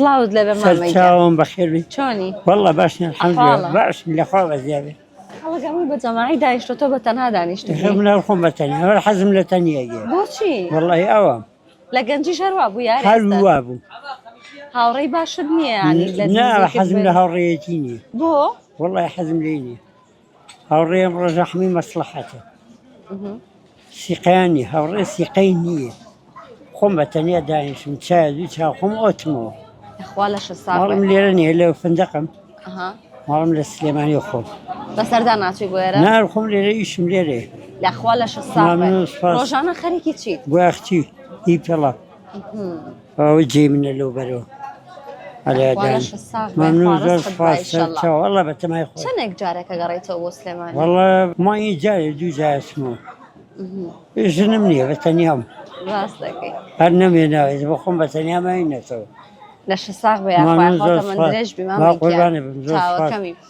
سڵاوت لێبێ مامە گیان. سەرچاوم بەخێربێی. چۆنی؟ وەڵا باشین الحمدللە ئەحواڵە؟ باشم لەخوا بەزیابێ. خەڵک هەمووی بە جەماعی دانیشتوە تۆ بە تەنها دانیشتووی. من هەر خۆم بە تەنیا هەر حەزم لە تەنیاییە. بۆچی؟ وەڵاهی ئەوام. لە گەنجیش هەر وا بوو یار هەر ئێستا؟ وا بووم. هاوڕێی باشت نییە یانی لە نا نزیکت حەزم بن؟ لە هاوڕێیەتی نییە. بۆ؟ وەڵاهی حەزم لێی نییە. هاوڕێم ڕۆژە حەمی مەسڵەحەتە. سیقەیان نیە هاوڕێ سیقەی نییە خۆم بە تەنیا دانیشم چای دوو چا خۆم ئۆتمەوە خوا لە شەسا ماڵم لێرە نییە لە فندەقم ماڵم لە سلێمانی خۆم بەسەردا ناچی بۆ ئێرە نار خۆم لێرە ئیشم لێرێ لەخوا لە شەسا ڕۆژانە خەریکی چیت بۆیاخچی هی پێڵا ئەوە جێی منە لەو بەرەوە. ئەلادان مەمنون زۆر سوپاس سەرچاوە وەڵا بەتەمای خۆت. چەنێک جارێکە گەڕێیتەوە بۆ سلێمانی؟ وەڵا مانگی جارێ دوو جار ئەچمەوە. ژنم نییە بە تەنیام. ڕاست دەکەی. هەر نەمهێناوە بە خۆم بە تەنیا ماوینەتەوە. لەشت ساغ بێ یاخوا مەمنون خوا زۆر تەمەن سوپاس. درێژ بی با مامە گیان قوربانت بم زۆر سوپاس. چاوەکەمی.